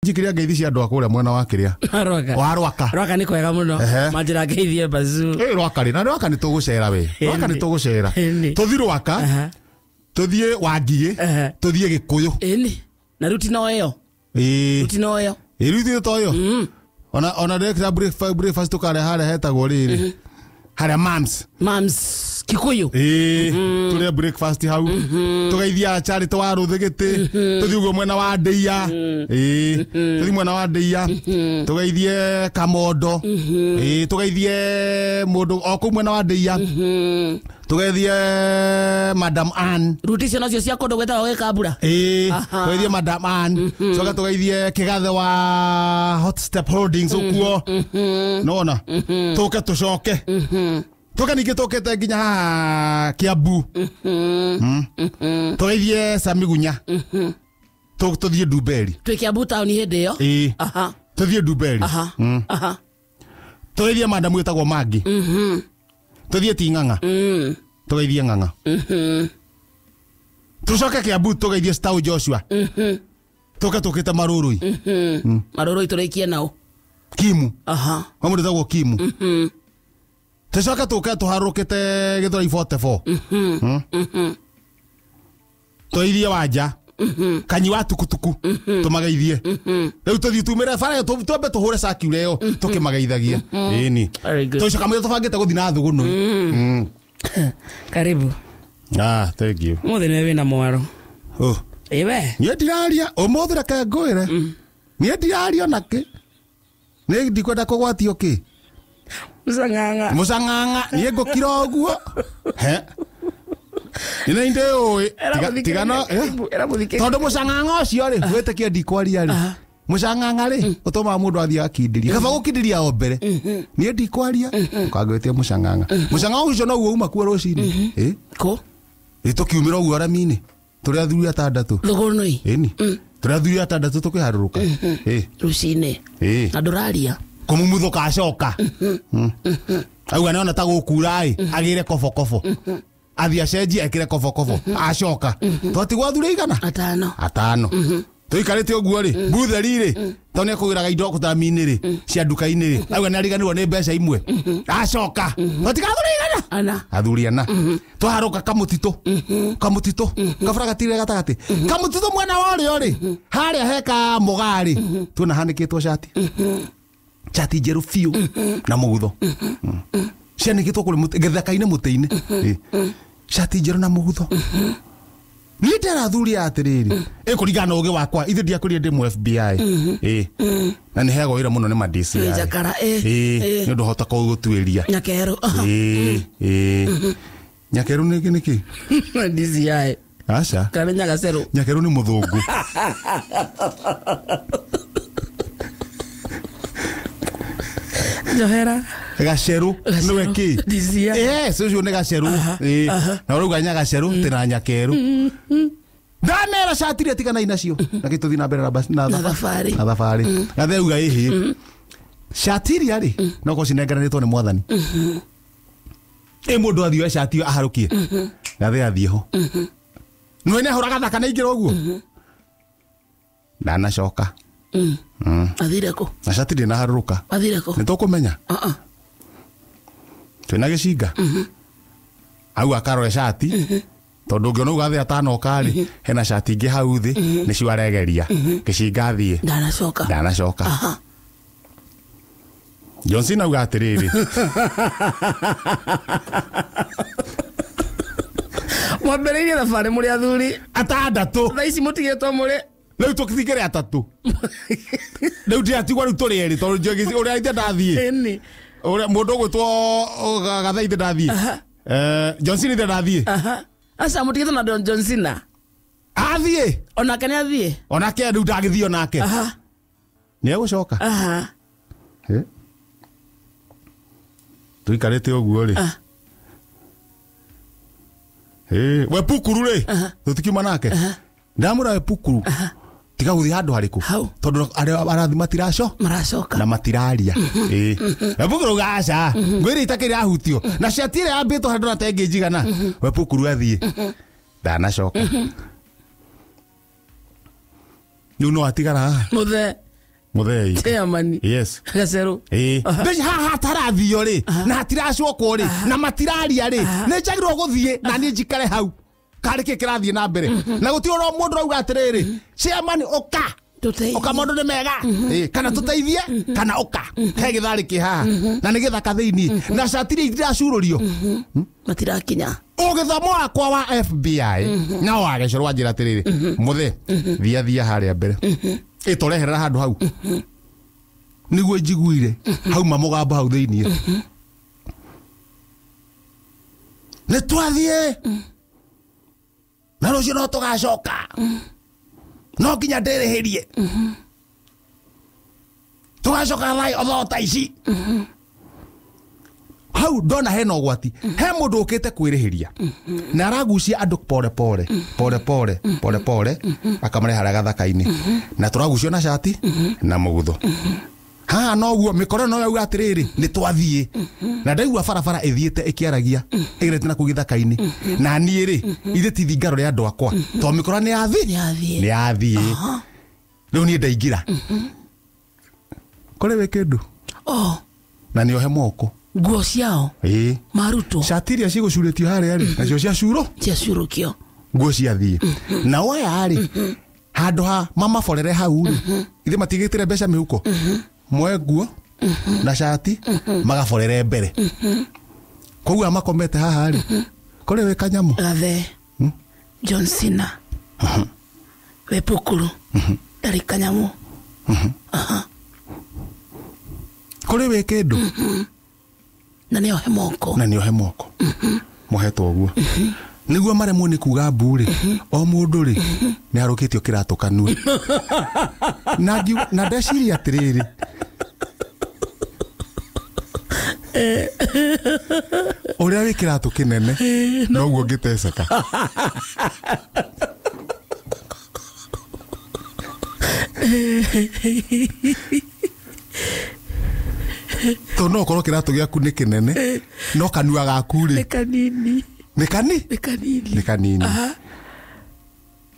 Njikiria ngeithi cia andũ a kũrĩa mwena wa kĩrĩa Rwaka. wa Rwaka. Rwaka nĩ kwega mũno. Ehe. Manjĩra ngeithie Bazuu. Ĩ Rwaka rĩ, na Rwaka nĩ tũgũcera we. Rwaka nĩ tũgũcera. Ĩni. Tũthiĩ Rwaka, Aha. tũthiĩ Wangigĩ, Ehe. tũthiĩ Gĩkũyũ. Ĩni. Na rĩu ti no ĩyo. Ĩĩ. Rĩu ti no ĩyo. Ĩ rĩu ithuĩ to ĩyo. Ona ndekĩra breakfast tũkarĩa harĩa hetagwo rĩrĩ. Harĩa Mams. Mams Kikuyu. Ĩĩ, tũrĩe breakfast hau. Tũgeithia Charity wa Rũthĩgĩtĩ. Tũthiĩ ũguo mwena wa Ndĩia. Ĩĩ, tũthiĩ mwena wa Ndĩia. Tũgeithie Kamondo. Ĩĩ, tũgeithie mũndũ o kũu mwena wa Ndĩia. Tũgeithie Madam Ann. Ruti icio nacio cia kũndũ gwĩtagwo Gĩkambura. Ĩĩ, Aha. tũgeithie Madam Ann. Coka tũgeithie Kĩgathe wa Hot Step Holdings ũkuo. Nĩwona? Tũke tũcoke. Tũke ningĩ tũkĩte nginya haha Kiambu. Tũgeithie Samigunya. Tũthiĩ Ndumberi. Twĩ Kiambu taũni hĩndĩ ĩyo. Ĩĩ. Aha. Tũthiĩ Ndumberi. Aha. Aha. Tũgeithie madam wĩtagwo Mangi. Tũthiĩ Ting'ang'a. Tũgeithie Ng'ang'a. Tũcoke Kiambu tũgeithie Stau Joshua. Tũke tũkĩte Marũrũi. Marũrũi tũrĩkie nao. Kimu. Aha. Wa mũndũ wĩtagwo Kimu. Tũcoke tũke tũharũrũkĩte Gĩthũrai 44. Tũgeithie Wanja. Kanyi wa tukutuku. Tũmageithie. Rĩu tũthiĩ tumĩre bara ĩyo twambe tũhũre circular ĩyo tũkĩmageithagia. Ĩni. Very good. Tũcoka mũthenya tũbangĩte gũthiĩ na Thũgũnũi. Karibu. Ah, thank you. Ũmũthĩ nĩwe wĩna mwaro. Oh. Ĩ we. Niĩ ndiraria ũmũthĩ reke ngwĩre. Niĩ ndiraria ona kĩ. Nĩ ndikwenda kũgwatio kĩ. Mũcang'ang'a. Mũcang'ang'a niĩ ngũkira ũguo. He. Nĩ ndĩ ũĩ. Tigana. Tondũ mũcang'ang'a ũcio rĩ, wĩtĩkie ndikwaria rĩ. Mũcang'ang'a rĩ, ũtũmaga mũndũ athiĩ agakindĩria. Kaba gũkindĩria o mbere. Niĩ ndikwaria, ũkangwĩtia mũcang'ang'a. Mũcang'ang'a ũcio noguo uma kuo rũcinĩ. Ĩ? Kũ? Ĩ tũkiumĩra ũguo rami-inĩ. Tũrĩ athuri atandatũ. Thũgũnũi. Ĩni. Tũrĩ athuri atandatũ tũkĩharũrũka. Ĩ. Rũcinĩ. Ĩ. Na ndũraria. Kũmumuthũka acoka. Auga nĩona ta gũkura ĩ, agĩre kobokobo. Athiĩ acenjie ekĩre kobokobo. Acoka. Twatigwo athuri aigana? Atano. Atano. Tũikarĩte ũguo rĩ, butheri rĩ, tondũ nĩekũgĩraga indo kũtami-inĩ rĩ, cia nduka-inĩ rĩ, auga nĩariganĩrwo nĩ mbeca imwe. Acoka. Twatiga athuri aigana? Ana. Athuri ana. Twaharũka kamũtitũ. Kamũtitũ. Kabara gatirĩ gatagatĩ. Kamũtitũ mwena wa ũrĩo rĩ, harĩa he kamũgaa rĩ, tuona hanĩkĩtwo cati. Cati njerũ biũ na mũgutho. Cianĩkĩtwo kũrĩ gĩthaka-inĩ mũtĩ-inĩ. Cati njerũ na mũgutho. Niĩ ndera athuri aya atĩrĩrĩ, ĩkũringana na ũgĩ wakwa, ithuĩ ndiakũrire ndĩ mũ FBI. Ĩ. Na nĩ heagwo wĩra mũno nĩ ma DCI. Nĩ njakara, ĩ. Ĩ, nĩ ũndũ hota gũtuĩria. Nyakerũ. Ĩ, ĩ. Nyakerũ nĩ nĩkĩ? DCI. Aca. Kana Nyagacerũ. Nyakerũ nĩ mũthũngũ. Njohera. Gacerũ nĩwe kĩ? DCI. Yes, ũcio nĩ gacerũ. Ĩ. Na ũrauga Nyagacerũ tĩ na Nyakerũ. Ndamera cati iria tiganai nacio. Na gĩ tũthiĩ na mbere na Na thabarĩ. Na thabarĩ. Gathe auga ĩhĩ. Cati iria rĩ, no korwo cinengeranĩtwo nĩ mwathani. Ĩ mũndũ athiĩ oe cati ĩyo aharũkie. Gathe athiĩ ho. Nĩwe nĩahũraga thakame aingĩra ũguo. Ndanacoka. Athire kũ? Na cati ndĩnaharũrũka. Athire kũ? Nĩ tũkũmenya. Twĩna gĩcinga. Au akarore cati. Tondũ ũngĩona ũguo gathe atanoka rĩ, hena cati ingĩ hau thĩ, nĩcio aregeria. Gĩcinga athiĩ. Ndanacoka. Ndanacoka. Johnson auga atĩrĩrĩ. Mwambĩrĩirie thabarĩ mũrĩ athuri. Atandatũ. Thaa ici mũtigĩtwo mũrĩ. Rĩu tũtigĩre atatũ. Rĩu ndĩratigwo rĩu tũrĩ erĩ tondũ njũĩ ũrĩa ithe ndathiĩ. Ĩni. Ũrĩa mũndũ ũgwĩtwo Gathe ithe ndathiĩ. Johnson ithe ndathiĩ. Aca mũtigĩtwo na Don John Cena. Athiĩ. Onake nĩ athiĩ. Onake rĩu ndagĩthiĩ onake. Nĩ egũcoka. Tũikarĩte ũguo rĩ. We Pukuru rĩ, tũtikiuma nake. Ndamwĩra we Pukuru. Tiga gũthiĩ handũ harĩkũ. Tondũ arĩa arathi matiraco. Maracoka. Na matiraria. Ĩ. We Pukuru auga aca. Ngwĩre itakĩrĩ ahutio. Na cati ĩrĩa yambĩtwo handũ na ta ĩngĩ njigana. We Pukuru athiĩ. Ndanacoka. Rĩu no atigara haha. Mũthee. Muthei. Chairman. Yes. Gaceru. Ĩĩ. Mbeca haha hatarathio rĩ na hatiracokwo rĩ na matiraria rĩ nĩ njagĩrĩirwo gũthiĩ na niĩ njikare hau karĩ kĩ kĩrathiĩ na mbere na gũtirĩ ũrĩa mũndũ auga atĩrĩrĩ chairman ũka. Tũteithie. Ũka maũndũ nĩ mega. Ĩĩ, kana tũteithie kana ũka he gĩtharĩ kĩ haha na nĩ gĩthaka thĩiniĩ na cati iria itiracurũrio. Matirakinya. Ũgĩthomo wakwa wa FBI na wa Gecoro wanjĩra atĩrĩrĩ mũthe thia thia harĩa mbere ĩtoreherera handũ hau nĩguo njiguire hauma mũgambo hau thĩiniĩ nĩ twathiĩ na rũciũ no tũgacoka no nginya ndĩrĩhĩrie tũgacoka thaa thota ici. Hau ndona hena ũgwati he mũndũ ũkĩte kwĩrĩhĩria na aragucia andũ pole pole pole pole pole pole akamarehe harĩa gathaka-inĩ na tũragucio na cati na mũgutho. Haha noguo mĩkoro no yauga atĩrĩrĩ nĩ twathiĩ na ndaigua barabara ĩthiĩte ĩkĩaragia ĩgerete na kũu gĩthaka-inĩ na niĩ rĩ ithe ti thingaro rĩa andũ akwa tondũ mĩkora nĩ yathi Nĩ yathiĩ. nĩ yathiĩ rĩu niĩ ndaingĩra kũrĩ wĩ kĩndũ. Oh. Na nĩ ohe moko. Nguo ciao. Ĩĩ. Marutwo. Cati iria cigũcurĩtio harĩa rĩ nacio ciacuro. Ciacurũkio. Nguo ciathiĩ na waya rĩ handũ ha mamaborere hau rĩ ithe matigĩtĩre mbeca mĩhuko moe nguo na cati magaborere mbere koguo aya makomete haha rĩ kũrĩ wĩ kanyamũ. Gathe. John Cena. Wepukuru. Ndarĩ kanyamũ. Kũrĩ wĩ kĩndũ. Na nĩ ohe moko. Na nĩ ohe moko mohetwo ũguo nĩguo maremwo nĩ kuga mbu rĩ o mũndũ rĩ nĩ arũkĩtio kĩratũ kanua na ndeciria atĩrĩrĩ ũrĩa wĩ kĩratũ kĩnene noguo ngĩteceka. Tondũ no ũkorwo kĩratũ gĩaku nĩ kĩnene no kanua gaku rĩ Nĩ kanini. nĩ kani Nĩ kanini. nĩ kanini.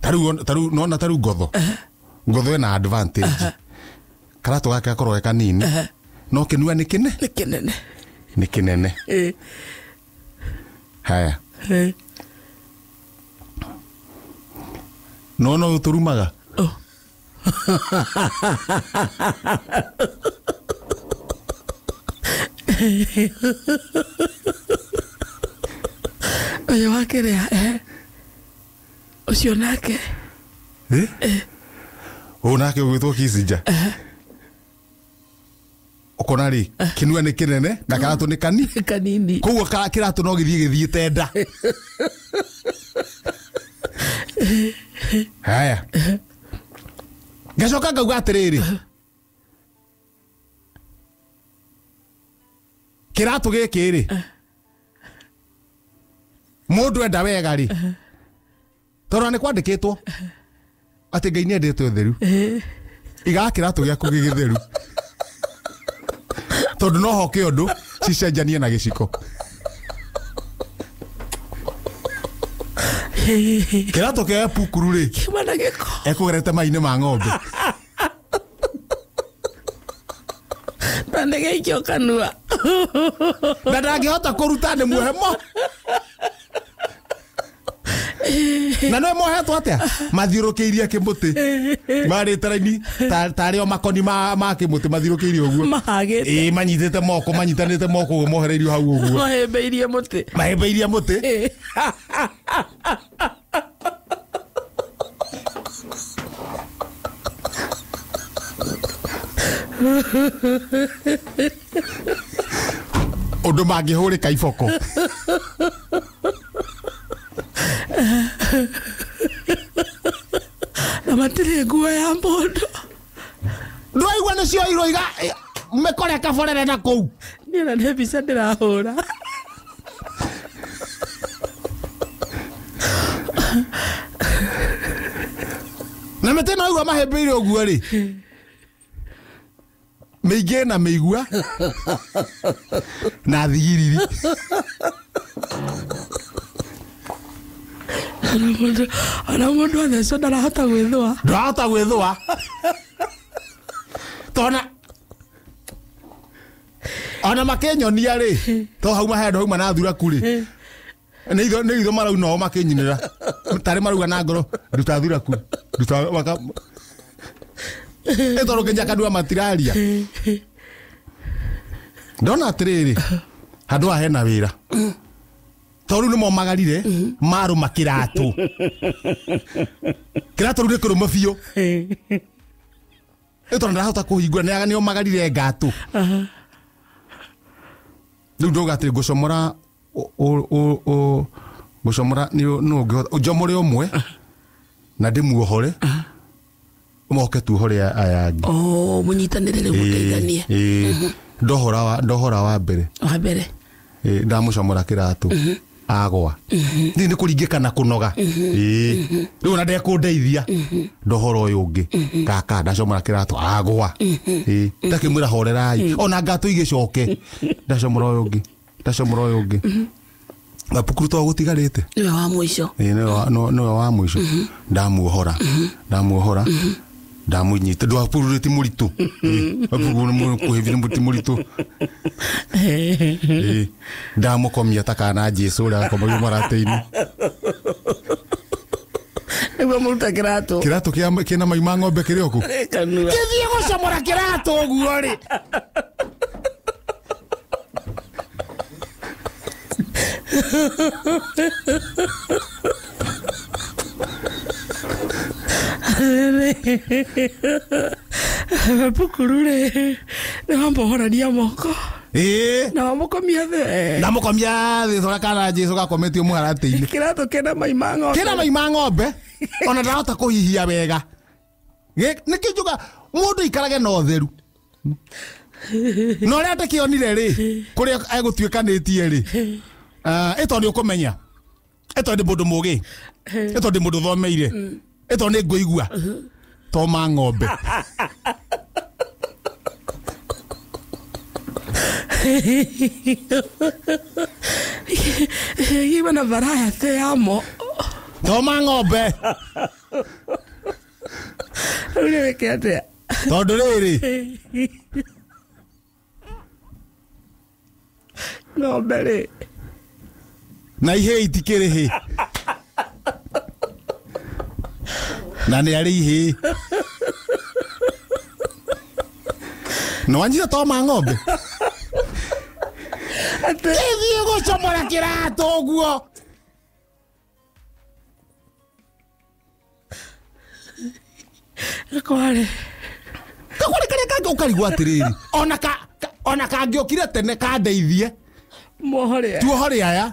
Tarĩu nona tarĩu ngotho ngotho ĩna advantage karatũ gake gakorwo ge kanini no kĩnua nĩ kĩne Nĩ kĩnene. nĩ kĩnene. Haya no no tũrumaga. Oh. Ũyũ wa kĩrĩa ũcio nake Ũyũ nake ũgwĩtwo Kissinger ũkona rĩ kĩnua nĩ kĩnene na karatũ nĩ kani kanini. Koguo kĩratũ no gĩthiĩ gĩthiĩte nda. Haya ngacoka ngauga atĩrĩrĩ kĩratũ gĩkĩ rĩ mũndũ enda wega rĩ tondũ nĩ kwandĩkĩtwo atĩ Ngai nĩendete ũtheru igaga kĩratũ gĩaku gĩ gĩtheru tondũ no hoke ũndũ cicenjanie na gĩciko. Kĩratũ kĩa Epukuru rĩ Kiuma na gĩko. Ekũgerete mai-inĩ ma ng'ombe. Na nĩ gĩikio kanua. Na ndangĩhota kũruta nĩ muohe mo. Na nĩ mohetwo atĩa mathiũrũkĩirie kĩmũtĩ marĩte raini tarĩ o makoni ma kĩmũtĩ mathiũrũkĩirie ũguo. Mahagĩte. Ĩĩ manyitĩte moko manyitanĩte moko ũguo mohereirio hau ũguo. Mahĩmbĩirie mũtĩ. Mahĩmbĩirie mũtĩ. Ũndũ mangĩhũrĩka iboko. Na matirĩ nguo ya mũndũ. Ndwaigua nĩ cioirwo iga mĩkore kaborere na kũu. Niĩ ona nĩ mbica ndĩrahũra. Na mĩtĩ ĩno waigua mahĩmbĩire ũguo rĩ mĩingĩ na mĩigua na thigiriri. Ona mũndũ athecwo ndarahota gwĩthũa. Ndarahota gwĩthũa. Tona ona makenyonia rĩ to hauma handũ hauma na thuraku rĩ nĩ itho marauna o makenyinĩra tarĩ marauga na ngoro nduta thuraku nduta waka ĩtondũ nginya kanua matiraria ndona atĩrĩrĩ handũ haha hena wĩra tondũ rĩu nĩmomagarire marũma kĩratũ kĩratũ rĩu nĩ kĩrũme biũ ĩtondũ ndarahota kũhingũra nĩ nĩomagarire ngatũ rĩu ndauga atĩ ngũcomora ngũcomora nĩ ũngĩhota njomore ũmwe na ndĩmuohore moke tuohore aya angĩ oh mũnyitanĩre rĩu mũteithanie ndohora wa mbere ndamũcomora kĩratũ agwa nĩ kũringĩka na kũnoga rĩu ona ndekũndeithia ndohora ũyũ ũngĩ kaka ndacomora kĩratũ agwa ndakĩmwĩra horerai ona ngatũ igĩcoke ndacomora ũyũ ũngĩ ndacomora ũyũ ũngĩ gapukuru to gũtigarĩte nĩwe wa mũico nĩwe wa mũico ndamuohora ndamunyita ndwapuru ti mũritũ wapukuru nĩ ti mũritũ ndamũkomia ta kana Jesũ ũrĩa akomagio mũratĩ-inĩ nĩguo mũruta kĩratũ kĩratũ kĩna mai ma ng'ombe kĩrĩ oku kanua kĩthiĩ gũcomora kĩratũ ũguo rĩ Pukuru rĩ nĩ wambohorania moko na wamũkomia thĩ ndamũkomia thĩ tora kana Jesũ gakometio mũharatĩ-inĩ kĩratũ kĩna mai ma ng'ombe kĩna mai ma ng'ombe ona ndarahota kũhihia wega nĩkĩo njuga mũndũ aikarage na ũtheru na ũrĩa ndĩkĩonire rĩ kũrĩa egũtuĩkanĩtie rĩ ĩtondũ nĩ ũkũmenya ĩtondũ ndĩ mũndũ mũgĩ ĩtondũ ndĩ mũndũ ũthomeire ĩtondũ nĩ ngũigua to ma ng'ombe iba na variety yamo to ma ng'ombe rĩu nĩ wĩke atĩa tondũ rĩrĩ ng'ombe rĩ na ihĩ itikĩrĩ hĩ na nĩ arĩ ihĩ nĩwanyita to ma ng'ombe gĩthiĩ gũcomora kĩratũ ũguo gakware gakware karĩa kangĩ ũkarigwo atĩrĩrĩ ona kangĩokire tene kandeithie muohore tuohore aya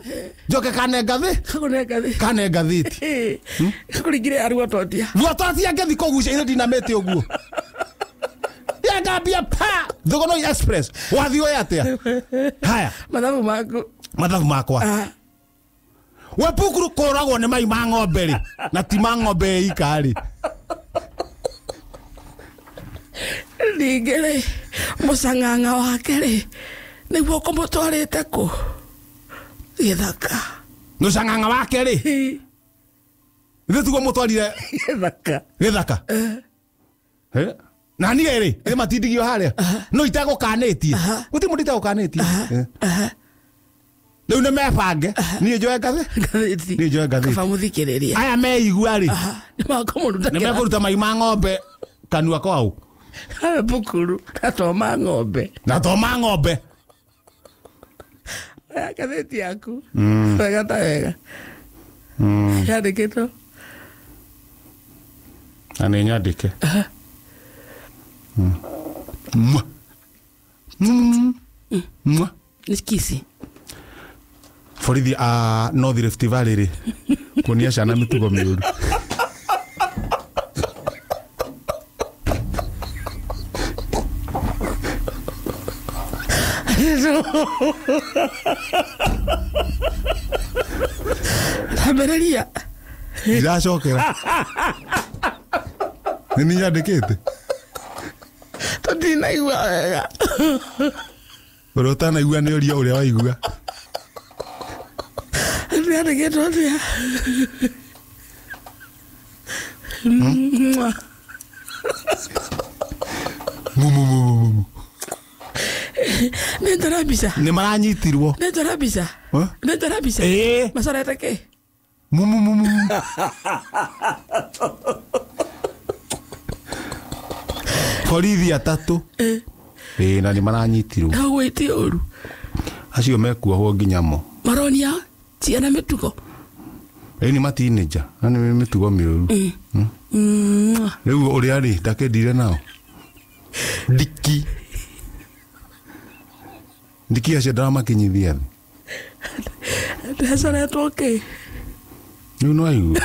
njoke kane ngathĩ kane ngathĩti kũringire ya ruototia ruototia ngĩthi kũgucia ithe ndinamĩte ũguo yangambia pa Thogonoi Express wathiĩ ũyũ atĩa haya mathabu maku mathabu makwa we pukuru kũragwo nĩ mai ma ng'ombe rĩ na ti ma ng'ombe ika rĩ ningĩ rĩ mũcang'ang'a wake rĩ nĩguo kũmũtwarĩte kũ gĩthaka mũcang'ang'a wake rĩ ithuĩ tiguo mũtwarire gĩthaka gĩthaka na niĩ rĩ ĩ matindigio harĩa no itegũkanĩtie gũtirĩ mũndũ itegũkanĩtie rĩu nĩ mebange niĩ njoe ngathĩ niĩ njoe ngathĩti kaba mũthikĩrĩria aya meigua rĩ nĩ mekũruta mai ma ng'ombe kanua kwao pukuru na to ma ng'ombe na to ma ng'ombe oya ngathĩti yaku wega ta wega yandĩkĩtwo na nĩ nyandĩke nĩ kici borithi a North Rift Valley rĩ kuonia ciana mĩtugo mĩũru Ambĩrĩria ndiracokera nĩ niĩ nyandĩkĩte tũtinaigua wega ũrĩa ũtanaigua nĩ ũria ũrĩa waigua yandĩkĩtwo atĩa Mumu. Nĩ ndora mbica. Nĩ maranyitirwo. Nĩ ndora mbica. Nĩ ndora mbica. Ĩĩ. Macorete kĩ? Mumu mumu. Borithi atatũ. Ĩĩ na nĩ maranyitirwo. Na ũguo ti ũru. Acio mekuohwo nginya mo. Maronia ciana mĩtugo. Rĩu nĩ matinĩnja na nĩ mĩtugo mĩũru. Rĩu ũrĩa rĩ ndakendire nao. Ndiki. Ndiki acio ndaramakinyithia thĩ. Ndacoretwo kĩ? Rĩu no aigua.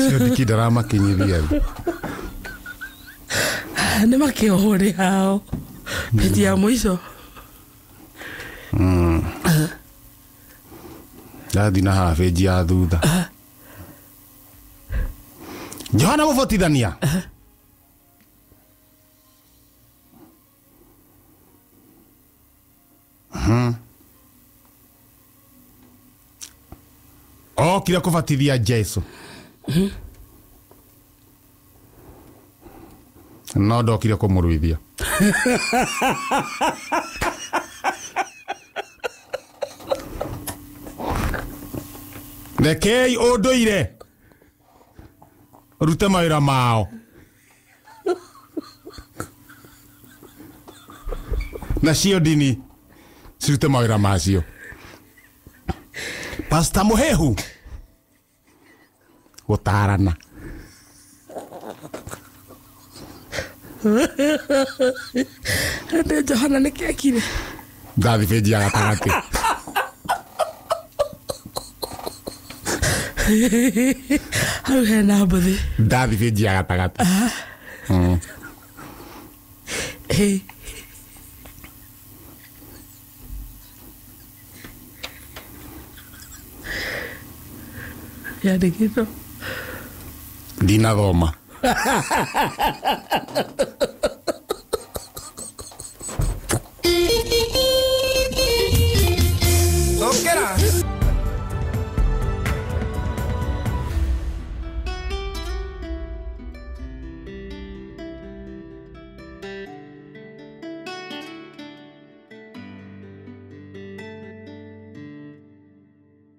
Cio ndiki ndaramakinyithia thĩ. Nĩ makĩohwo nĩ hao. Bĩti ya mũico. Ndathi na haha benji ya thutha. Johana Mũbatithania. Okire kũbatithia Jesu. No ndokire kũmũruithia. Rekei ũndũire rute mawĩra mao. Nacio ndini cirute mawĩra macio. Pasta Mũhehu gũtarana. Ndĩ Johana nĩkĩ ekire? Ndathi benji ya gatagatĩ. Hau hena mbũthi. Ndathi benji ya gatagatĩ. Yandĩkĩtwo. Ndinathoma.